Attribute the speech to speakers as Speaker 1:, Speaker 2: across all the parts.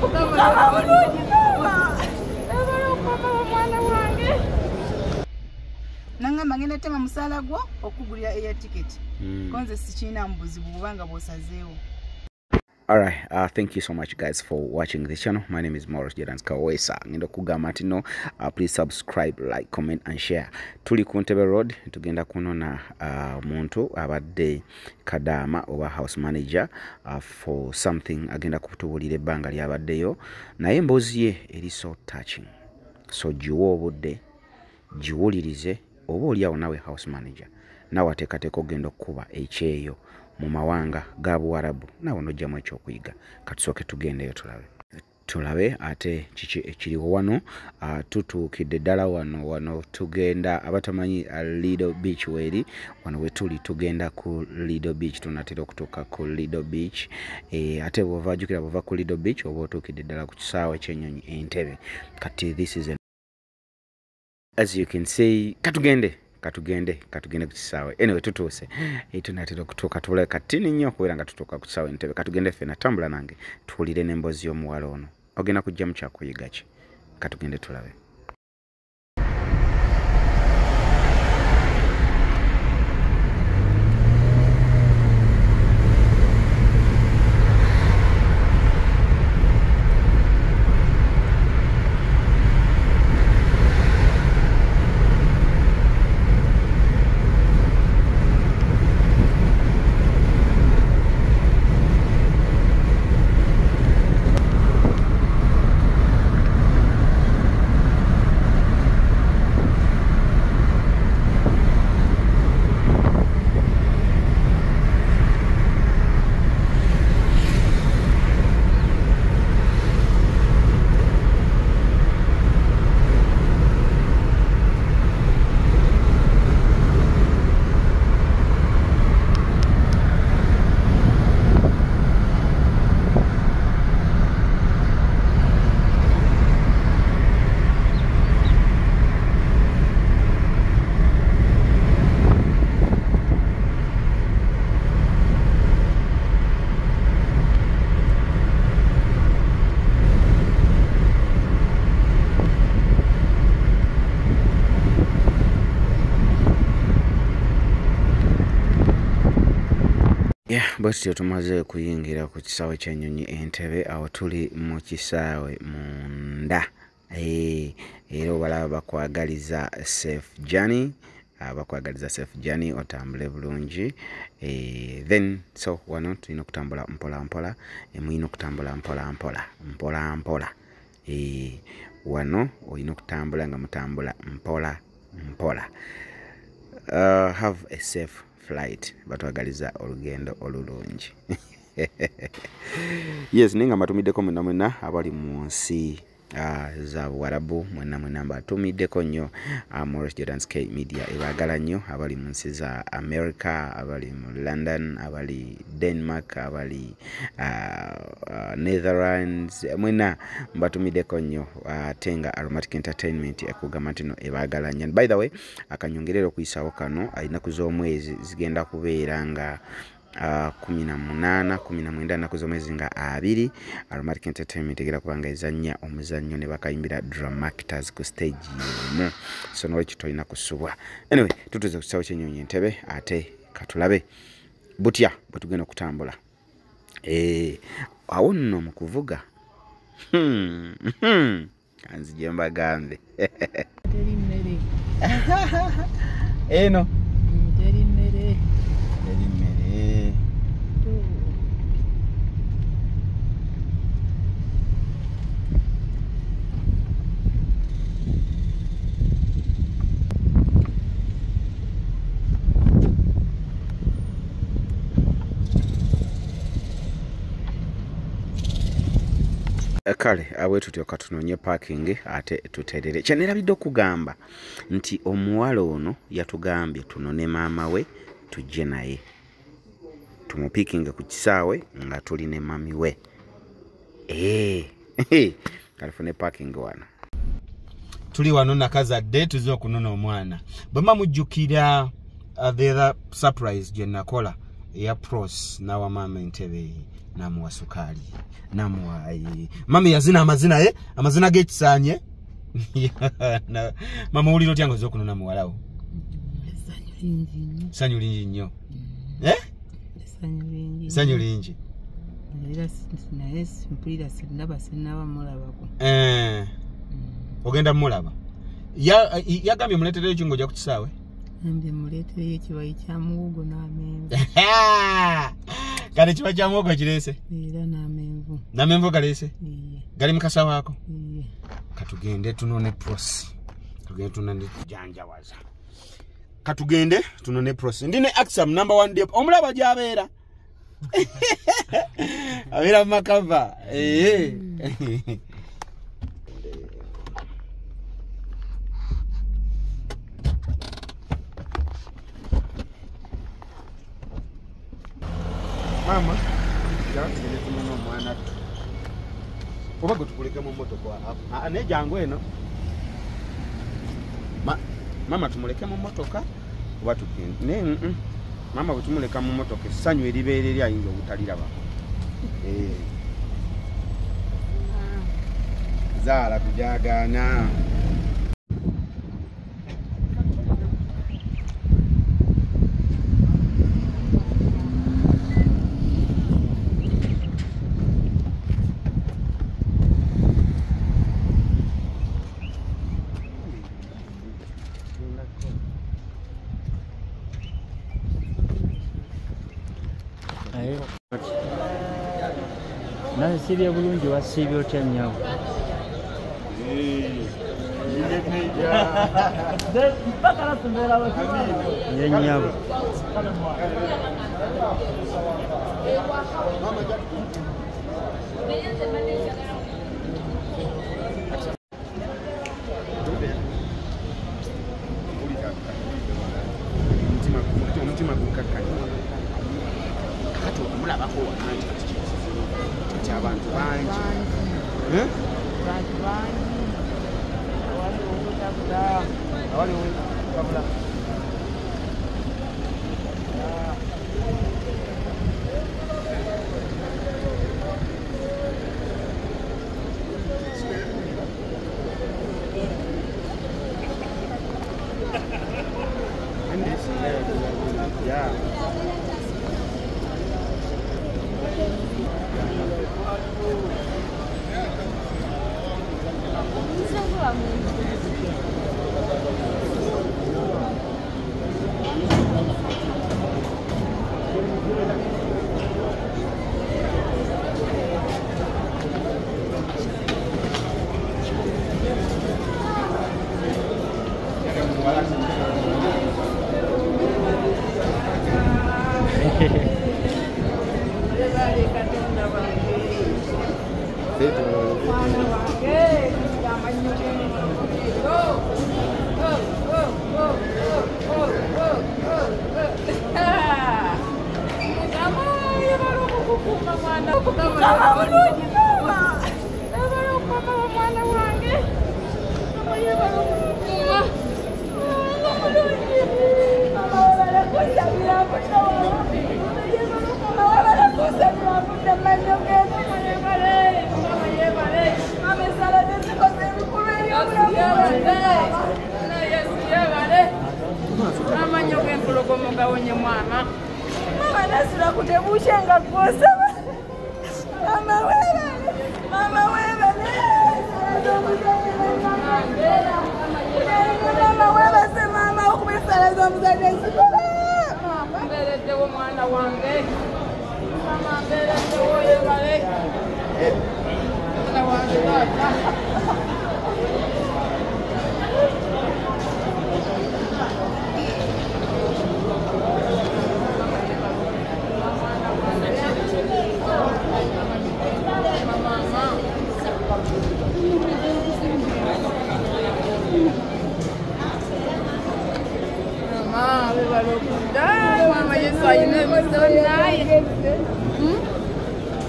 Speaker 1: Mukama mulungi maama. Webale okukuuma omwana wange.
Speaker 2: Nangamba ngenda tema musaala gwo okugulira air ticket. Konze sikiina mbuzibu kubanga bw'osazeewo.
Speaker 3: Alright, thank you so much guys for watching this channel. My name is Morris Jordan Kawesa. Ngenda kugamba nti no, please subscribe, like, comment and share. Tuli ku Entebbe Road, tugenda kunona omuntu abadde kadaama oba house manager for something, agenda kutubuulira ebbanga lyabaddeyo, naye emboozi ye eri so touching. So giwe obudde, giwulirize, oba oliawo nawe house manager, nawe ateekateeka ogenda okukuba ekyeyo mu mawanga ga Buwarabu, nawe n'ojjamu ekyokuyiga. Katusooke tugendeyo tulabe ate kiki ekiriwo wano. Tutuukidde ddala wano tugenda, abatamanyi Lido Beach weeri wano wetuli, tugenda ku Lido Beach, tunatera okutuuka ku Lido Beach. Ate bw'ova jjukira bw'ova ku Lido Beach oba otuukidde ddala ku kisaawe ky'ennyonyi Entebbe. Kati this is as you can see, katugende ku kisaawe. Anyway, tutuuse, tunatera okutuuka, tubulayo katini nnyo okubeera nga tutuuka ku kisaawe Entebbe. Katugende ffenna, tambula nange tuwulire n'emboozi y'omuwala ono, ogenda kujjamu kyakuyiga ki. Katugende tulabe. Bwe tutyo tumaze kuyingira ku kisaawe ky'ennyonyi Entebbe, awo tuli mu kisaawe munda. Era obalaba bakwagaliza safe journey, bakwagaliza safe journey, otambule bulungi. Then so wano tulina okutambula mpola mpola, mulina okutambula mpola mpola mpola mpola. Wano olina okutambula nga mutambula mpola mpola. Have a safe flight, batwagaliza olugendo olulungi. Yes, ninga mbatumiddeko mwenna mwenna abali mu nsi za Buwarabu, mwenna mwenna mbatumiddeko nnyo. Morris Jordan K Media ebaagala nnyo abali mu nsi za America, abali mu London, abali Denmark, abali Netherlands, mwenna mbatumiddeko nnyo. Ate nga Aromatic Entertainment ekugamba nti no ebaagala nnyo. By the way, akanyongerera okuyisaawo kano, ennaku z'omwezi zigenda kubeera nga 18, 19, ennaku z'omwezi nga 20, Aromatic Entertainment egenda kubanga ezannya omuzannyo ne bakayimbira Dramactors ku stage emu. So nolwekyo tolina kusubwa. Anyway, tutuze ku kisaawe ky'ennyonyi Entebbe, ate katulabe butya bwe tugenda okutambula. Awo nno mu kuvuga kanzije mbagambe.
Speaker 2: Teri mmere.
Speaker 3: Eno
Speaker 2: teri mmere.
Speaker 3: Teri mmere. Kale awe tutyo katunonye parking ate tuterere. Kyenerabidde okugamba nti omuwala ono yatugambye tunone maama we tujje naye tumupikinge ku kisaawe nga tuli ne mami we. Kalifune parking wano.
Speaker 4: Tuli wano nakazadde tuzze okunona omwana. Bwe mujjukira the other surprise gye nakola eya pros n'awa maama entebe Namuwa sukaali, namuwa mami yazina amazina ye, amazina g'ekisaanye. Mama owulira otya ng'ozze okunona muwalawo?
Speaker 5: Essanyu lingi nnyo.
Speaker 4: Ssanyu lingi nnyo. Eh?
Speaker 5: Essanyu lingi.
Speaker 4: Ssanyu lingi.
Speaker 5: Era naye mpulira sinnaba sinnaba mulabako.
Speaker 4: Ogenda mulaba. Yagambye muleetereyo ki ng'ojja ku kisaawe?
Speaker 5: Ngambye muleetereyo ekiwayi kya muwogo n'amenvu.
Speaker 4: Kale kiba kya muwogo kireese?
Speaker 5: Era n'amenvu.
Speaker 4: N'amenvu galeese? Gali mu kasawo ako? Katugende tunone Prosi. Tugende tunone janjawaza. Katugende tunone Prosi. Ndi ne Axam number 1 dep. Omulaba gy'abeera. Abeera mu makava. Mama, tugende tunone omwana tu. Oba gwe tukuleke mu mmotoka naye jangu eno. Mama tumuleke mu mmotoka oba tugende. Naye mama bwe tumuleka mu mmotoka essanyu eribeera eri ayinza obutalirabako. Zaala tujagaana.
Speaker 6: Nasiibye bulungi wasiibye otya nnyawo? Ye nnyabo.
Speaker 4: Omutima gukakkanye. Kakati okumulabako wangi kati kizibu. Kati abantu bangi.
Speaker 2: Bantu bangi. Awali obutabula.
Speaker 4: Awali obutabula. Yeah.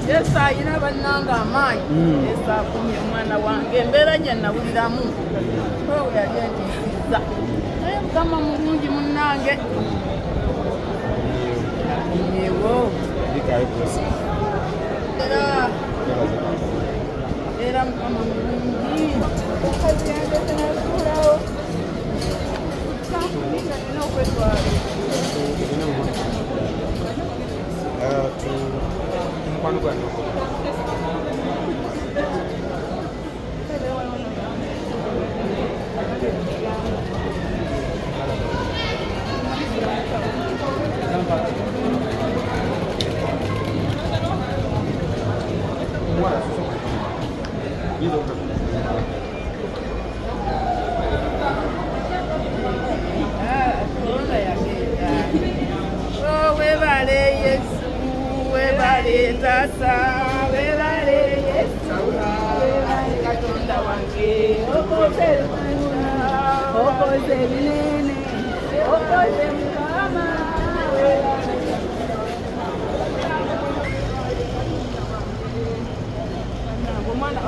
Speaker 2: Yesu ayina bannange amaanyi. Yesu akumye omwana wange embeera gye nawuliramu owe yali entiisizza naye Mukama mulungi munnange. Yewo. Era era Mukama mulungi. Omukazi yandese n'atuulawo. Nina okwetwala.
Speaker 4: Mukwano gwange.
Speaker 2: Oh, webale Yesu, webale tata, webale Yesu, webale Katonda wange, okoze okoze binene, okoze Mukama, webale.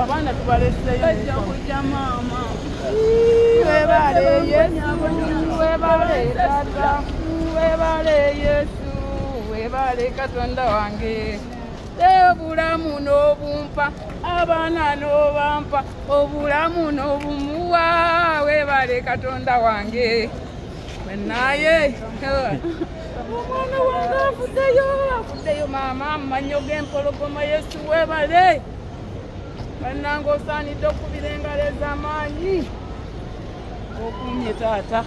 Speaker 2: Abaana tubaleseyo bajja kujja maama. Webale Yesu, webale tata, webale Yesu, webale Katonda wange. Obulamu n'obumpa, abaana n'obampa, obulamu n'obumuwa, webale Katonda wange. Naye omwana wange afuddeyo, afuddeyo maama, amanyo g'empologoma. Yesu webale. Bannange osaanidde okukubira engalo ez'amaanyi. Okuumye taata.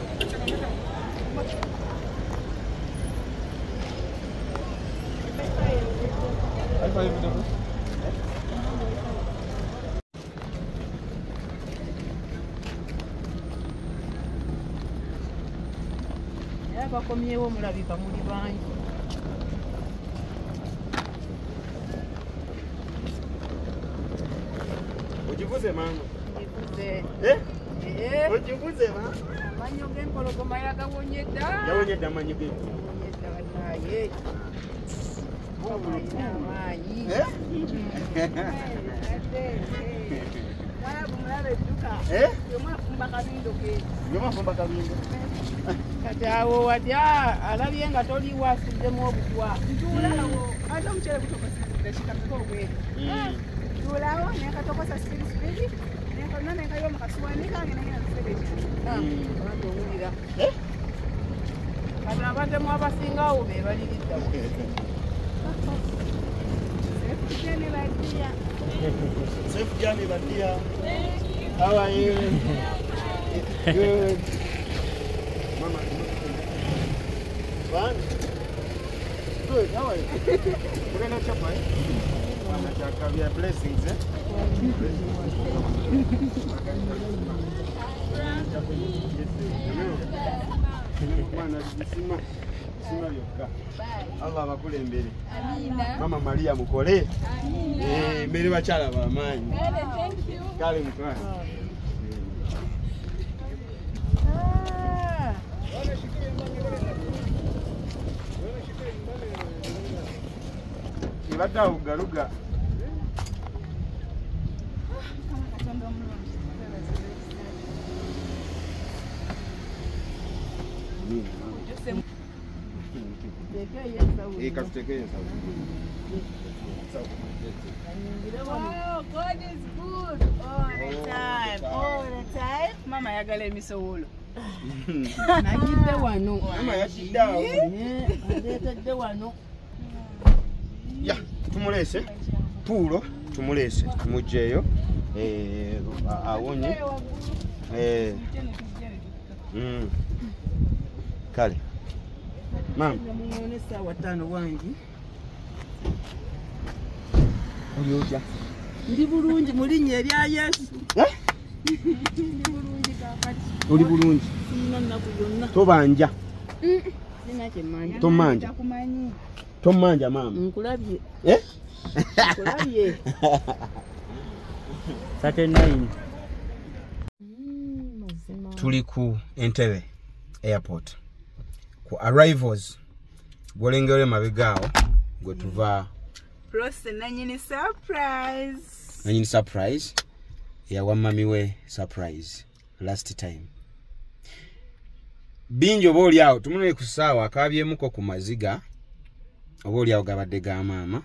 Speaker 2: Naye bakomyewo mulabika muli bangi.
Speaker 4: Ojivuze mama.
Speaker 2: Ojivuze.
Speaker 4: Eh?
Speaker 2: Eh.
Speaker 4: Ojivuze mama.
Speaker 2: Amanyo g'empologoma yagawonye dda.
Speaker 4: Yawonye dda amanyo g'empologoma.
Speaker 2: Yawonye dda bannaye. Alina amaanyi.
Speaker 4: Eh?
Speaker 2: Mwalabu mulaba edduka.
Speaker 4: Eh?
Speaker 2: Yomwafumba kabindo ke.
Speaker 4: Yomwafumba kabindo.
Speaker 2: Kati awo watya alabye nga toliwo asuddemu obutwa.
Speaker 1: Ntuulawo. Ate omuceere gutokosezedde kika obweru. Ntuulawo nenkatokosa sipidi sipidi nenkonna nenkayiwa mu kasuwaani kange nengenda nsereja.
Speaker 2: Abantu owulira. Kati abatemu abasinga awo be baliriddawo.
Speaker 1: Safe badia.
Speaker 4: Safe journey badia. How are you? Good. Mama. One. Good. How are you? We're gonna chop, eh? We are blessings, eh? Allah abakulembere. Mama Maria mukole. Amina. Mbere bakyala bamaanyi.
Speaker 1: Thank you.
Speaker 4: Kale mutwale. Ibadde awo galuga.
Speaker 1: Oh, God is good all the time, all the time. Mama yagala emisowolo.
Speaker 2: Najidde wano.
Speaker 4: Mama yakidde awo.
Speaker 2: Ndeetedde wano.
Speaker 4: Ya, tumulese. Puulo tumulese, tumugyeyo. Awonye. Kale. Mama.
Speaker 2: Muone essaawa 5 wangi.
Speaker 4: Oli otya?
Speaker 2: Ndi bulungi mu linnya erya Yesu. Ndi bulungi kaakati.
Speaker 4: Oli bulungi.
Speaker 2: Sirina nnaku yonna.
Speaker 4: Tobanja.
Speaker 2: Sirina kye mmanja.
Speaker 4: Tomanja. Tomanja maama.
Speaker 2: Nkulabye.
Speaker 4: Eh?
Speaker 2: Nkulabye.
Speaker 6: 39.
Speaker 4: Tuli ku Entebbe Airport. Ku arrivals gwolengera emabega awo gwe tuva.
Speaker 1: Rose nanyini surprise.
Speaker 4: Nanyini surprise. Yawa mami we surprise last time. Bingi oba oli awo tumunule ku ssaawa akabyemuko ku maziga oba oli awo gabadde ga maama.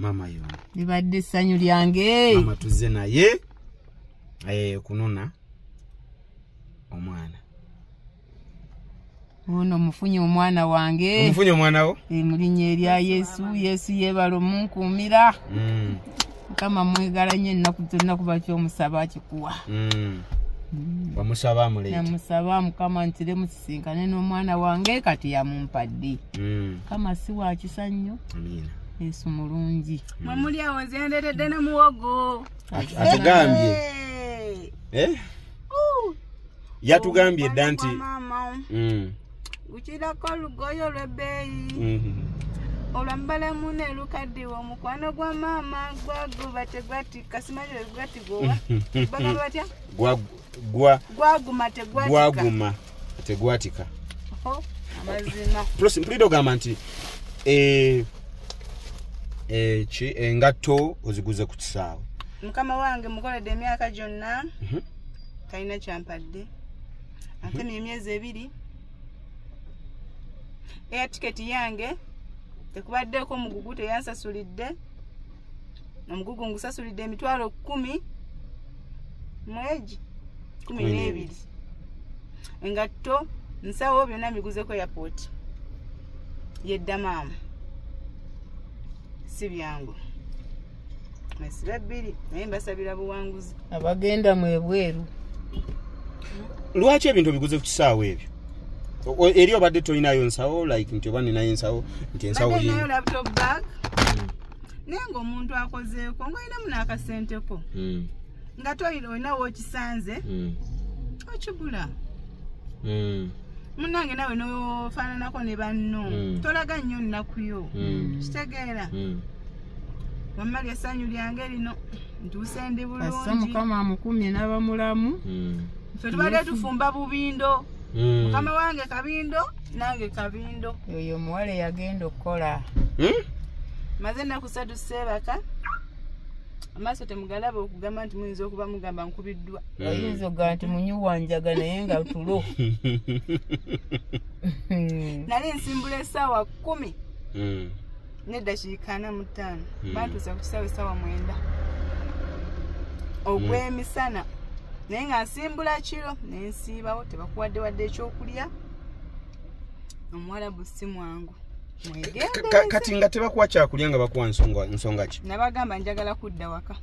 Speaker 4: Maama yono
Speaker 5: libadde essanyu lyange.
Speaker 4: Maama tuzze naye kunona omwana.
Speaker 5: Ono mufunye omwana wange.
Speaker 4: Omufunye omwana wo?
Speaker 5: Mu linnya erya Yesu. Yesu yeebala omunkuumira. Mukama mwegala nnyo ennaku zonna kuba ky'omusaba akikuwa.
Speaker 4: Wamusaba amuleete.
Speaker 5: Namusaba Mukama ntire musisinkane n'omwana wange kati yamumpadde. Mukama si wa kisa nnyo.
Speaker 4: Amiina.
Speaker 5: Yesu mulungi.
Speaker 1: Mwe muli awo nze ndeetedde ne muwogo.
Speaker 4: Atugambye. Yatugambye dda nti
Speaker 1: ukirako olugoye olw'ebbeeyi olwambalamu ne lukaddiwa omukwano gwa maama gwaguba tegwatika. Simanyi gwatigwa bagamba batya? Gwaguma tegwatika.
Speaker 4: Gwaguma tegwatika.
Speaker 1: Amazima.
Speaker 4: Prosi mpulidde ogamba nti engatto oziguze ku kisaawe.
Speaker 1: Mukama wange mukoledde emyaka gyonna talina kyampadde. Ate n'emyezi 2 eya tiketi yange tekubaddeko omugugu teyansasulidde. Omugugu ngusasulidde emitwalo 10 mwegi 12. Engatto nsawo byonna mbiguzeko airport yedda maama. Si byangu. Mwesibe 2 naye mbasabira buwanguzi.
Speaker 5: Abagenda mwebweru.
Speaker 4: Lwaki ebintu obiguze ku kisaawe ebyo? Eri obadde tolinayo nsawo, like nti oba ninayo ensawo nti ensawo
Speaker 1: ye. Nayo laptop bag. Naye ng'omuntu akozeeko ng'olinamu n'akasenteko. Nga toyina olina w'okisanze okigula. Munnange nawe n'ofaananako ne banno. Tolaga nnyo nnaku yo. Kitegeera. Wamma ly'essanyu lyange lino ntuuse ndi bulungi.
Speaker 5: Assa Mukama amukumye n'abamulamu.
Speaker 1: Ffe tubadde tufumba bubindo. Mukama wange kabindo nange kabindo.
Speaker 5: Oyo omuwala yagenda okukola.
Speaker 1: Maze ennaku 3 seebaka. Amaaso temugalaba okugamba nti muyinza okuba mugamba nkubiddwa.
Speaker 5: Oyinza okugamba nti munyuwa njaga naye nga tulo.
Speaker 1: Nali nsimbula essaawa 10 n'eddakiika 45. Bantuusa ku kisaawe essaawa 9 ogw'emisana. Naye nga nsimbula kiro ne nsiibawo tebakuwadde wadde ekyokulya. Omuwalabu si mwangu.
Speaker 4: Kati nga tebakuwa kyakulya nga bakuwa nsonga ki?
Speaker 1: Nabagamba njagala kudda waka.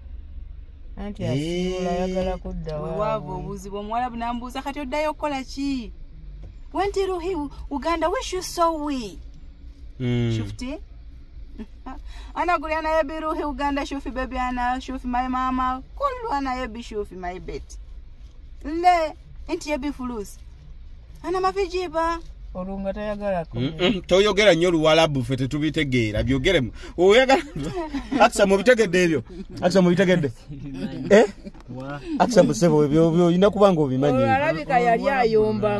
Speaker 5: Anti asiibula ayagala kudda
Speaker 1: waabwe. Obuzibu omuwalabu n'ambuuza kati oddayo okukola ki? Wenti ruhi Uganda wish you so we. Shufti? Ana guli ana yebi ruhi Uganda shufi baby ana shufi my mama kullu ana yebi shufi my bet. Le inti yebi fulus. Ana mafijiba.
Speaker 5: Olwo nga tayagala
Speaker 4: toyogera nnyo Luwalabu ffe tetubitegeera byogere oyagala. Akisa mubitegedde ebyo. Akisa mubitegedde. Akisa musebo ebyo olina kuba nga obimanyi.
Speaker 5: Alabika yali ayomba.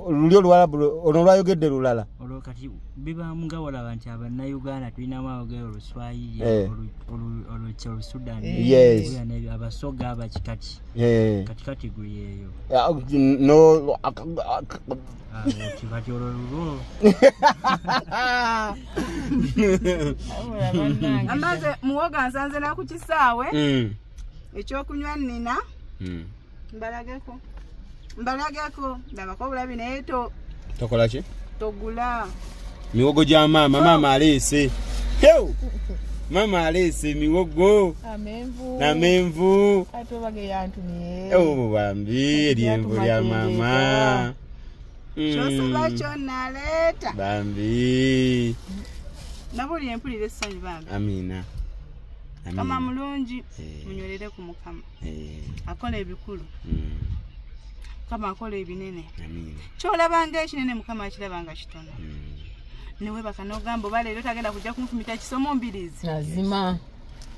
Speaker 4: Luli Oluwalabu ono lwayogedde lulala.
Speaker 6: Olwo kati bibaamu nga walaba nti Abannayuganda tulinamu abogera Oluswayiri, Olusudan, Abasoga, Abakikati. Katikati guli eyo.
Speaker 4: No.
Speaker 6: Kati olwo lulwo.
Speaker 1: Amaze muwoga nsanze na ku kisaawe. Ekyokunywa nnina. Mbalageko. Mbalageko ndabako obulabi naye to.
Speaker 4: Tokola ki?
Speaker 1: Togula.
Speaker 4: Miwogo gya maama, maama aleese. Maama aleese miwogo.
Speaker 5: Amenvu.
Speaker 4: Namenvu.
Speaker 5: Ate obage yantumye.
Speaker 4: Bambi eryenvu lya maama.
Speaker 1: Ky'osaba kyonna aleeta.
Speaker 4: Bambi.
Speaker 1: Nabuli empulira essanyu bambi.
Speaker 4: Amiina.
Speaker 1: Mukama mulungi, munywerere ku Mukama. Akola ebikulu. Mukama akola ebinene. Ky'olabanga ekinene Mukama akirabanga kitono. Newebaka n'ogamba oba leero tagenda kujja kunfumita kisomo mbirizi.
Speaker 5: Mazima.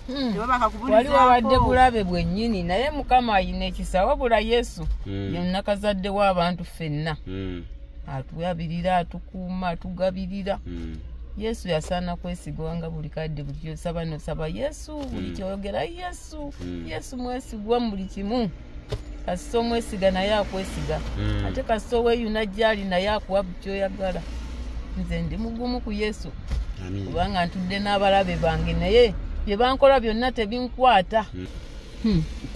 Speaker 1: Tewebaka kubulizaako.
Speaker 5: Wali wabadde bulabe bwennyini naye Mukama ayina ekisa wabula Yesu ye nakazadde w'abantu ffenna. Atuyabirira, atukuuma, atugabirira. Yesu yasaana kwesigwa nga buli kadde buli ky'osaba n'osaba Yesu, buli ky'oyogera Yesu. Yesu mwesigwa mu buli kimu. Kasita omwesiga naye akwesiga. Ate kasita oweeyuna gy'ali naye akuwa ky'oyagala. Nze ndi mugumu ku Yesu. Kubanga ntudde n'abalabe bange naye bye bankola byonna tebinkwata.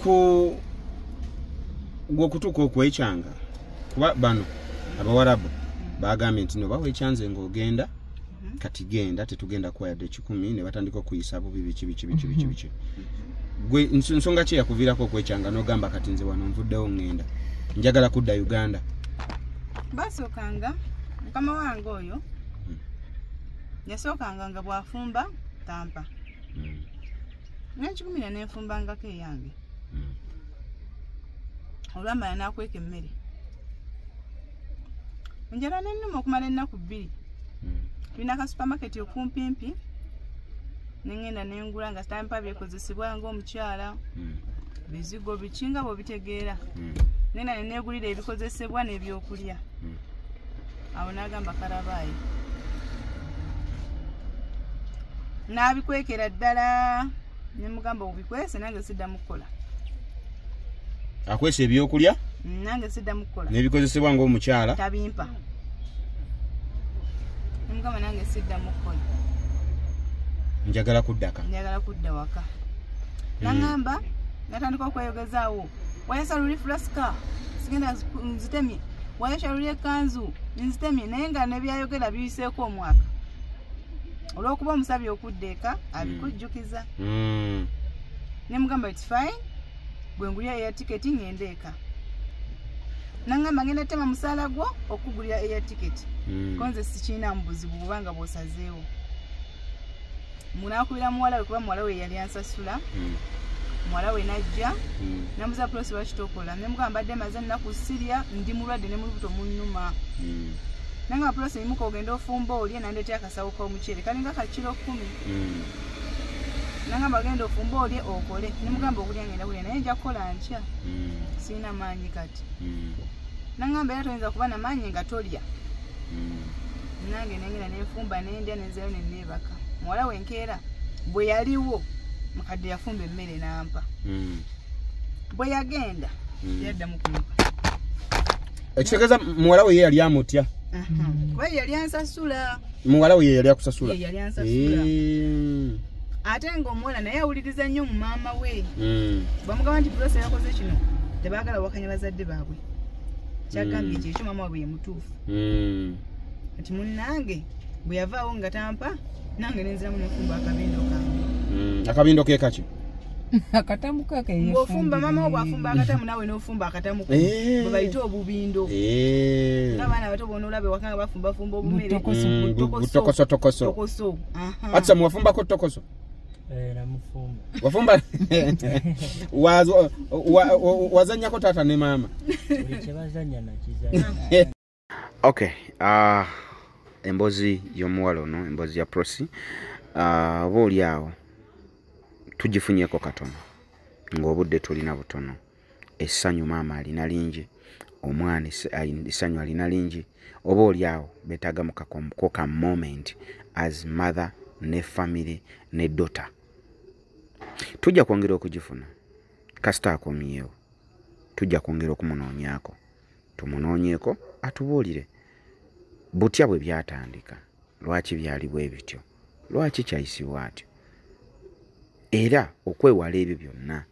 Speaker 4: Ku gwokutuuka okwekyanga kuba bano abawarabu bagambye nti no bawekyanze ng'ogenda kati genda tetugenda kuwa yadde 1,000 ne batandika okuyisa bubi biki biki biki biki biki. Gwe nsonga ki yakuviirako okwekyanga n'ogamba kati nze wano nvuddewo ŋŋenda njagala kudda Uganda?
Speaker 1: Basookanga mukama wange oyo yasookanga nga bw'afumba tampa. Nenkigumira nenfumbangako eyange. Olwamala n'akweka emmere. Enjala n'ennuma okumala ennaku 2. Tulina ka supermarket okumpimpi nengenda nengula nga sitampa byekozesebwa ng'omukyala, bizigo biki nga bw'obitegeera. Nengenda ne neegulira ebikozesebwa n'ebyokulya. Awo n'agamba karabaayi. N'abikwekera ddala ne mugamba obikwese nange siddamu kukola.
Speaker 4: Akwese ebyokulya?
Speaker 1: Nange siddamu kukola.
Speaker 4: N'ebikozesebwa ng'omukyala?
Speaker 1: Tabimpa. Mugamba nange siddamu kukola.
Speaker 4: Njagala kuddaka.
Speaker 1: Njagala kudda waka. Nangamba natandika okweyogezaawo. Wayasa luli flaska sigenda nzitemye. Wayasa luli ekkanzu nzitemye naye nga n'ebyayogera biyiseeko omwaka. Olw'okuba omusabye okudda eka abikujjukiza. Ne mugamba it's fine. Bwe ngulira air ticket ngende eka. Nangamba ngenda tema musaala gwo okugulira air ticket. Konze sikiina mu buzibu kubanga bw'osazeewo. Munakubira muwala we kuba muwala we yali ansasula. Muwala we n'ajja namuza Prosi lwaki tokola. Ne mugamba mbadde maze ennaku sirya ndi mulwadde ne mu lubuto munnuma. Nangamba Prosi yimuka ogenda ofumba olye nandeetera akasawo k'omuceere kalinga ka kilo 10. Nangamba genda ofumba olye okole. Ne mugamba okulya ngenda kulya naye nja kukola nkya. Sirina maanyi kati. Nangamba era toyinza kuba na maanyi nga tolya. Nange nengenda nenfumba nendya nenzayo ne neebaka. Muwala we nkeera bwe yaliwo mukadde yafumba emmere n'ampa. Bwe yagenda yaddamu kumpa.
Speaker 4: Ekitegeeza muwala we ye yali amutya?
Speaker 1: Kuba ye yali ansasula.
Speaker 4: Muwala we ye yali akusasula?
Speaker 1: Ye yali ansasula. Ate ng'omuwala naye awuliriza nnyo mu maama we. Bamugamba nti Prosi yakoze kino tebaagala wakanya bazadde baabwe. Kyagambye kyekyo maama waabwe ye mutuufu. Kati munnange bwe yavaawo nga tampa nange nenziramu nenfumba akabindo kange.
Speaker 4: Akabindo ke kaki?
Speaker 5: Akatamu kake
Speaker 1: ng'ofumba maama wo bw'afumba akatamu naawe n'ofumba akatamu bwe bayita obubindo. Ng'abaana abato bw'onoolaba ewaka nga bafumbafumba obumere.
Speaker 4: Butokoso tokoso.
Speaker 1: Tokoso.
Speaker 4: Atsa muwafumbako tokoso?
Speaker 6: Namufumba.
Speaker 4: Wafumba? Wazannyako taata ne maama?
Speaker 6: Buli kye bazannya nakizannya.
Speaker 3: Okay, emboozi y'omuwala ono, emboozi ya Prosi, oba oli awo tugifunyeeko katono ng'obudde tulina butono. Essanyu maama alina lingi, omwana essanyu alina lingi, oba oli awo beetaaga mu ka moment as mother ne family ne daughter. Tujja kwongera okugifuna kasita akomyewo, tujja kwongera okumunoonyaako, tumunoonyeeko atubuulire butya bwe byatandika, lwaki byali bwe bityo, lwaki kyayisibwa atyo, era okwewala ebyo byonna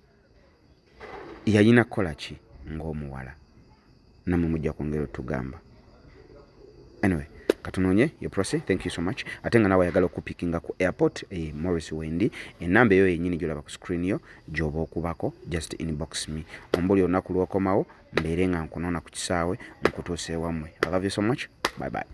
Speaker 3: yalina kukola ki ng'omuwala. Nammwe mujja kwongera otugamba. Anyway, katunoonye ye Prosi. Thank you so much. Ate nga nawe ayagala okupikinga ku airport, Morris Wendi, enamba eyo yennyini gy'olaba ku screen yo gy'oba okubako, just inbox me. Ombuli olunaku lw'okomawo mbeere nga nkunoona ku kisaawe nkutuuse ewammwe. I love you so much. Bye bye.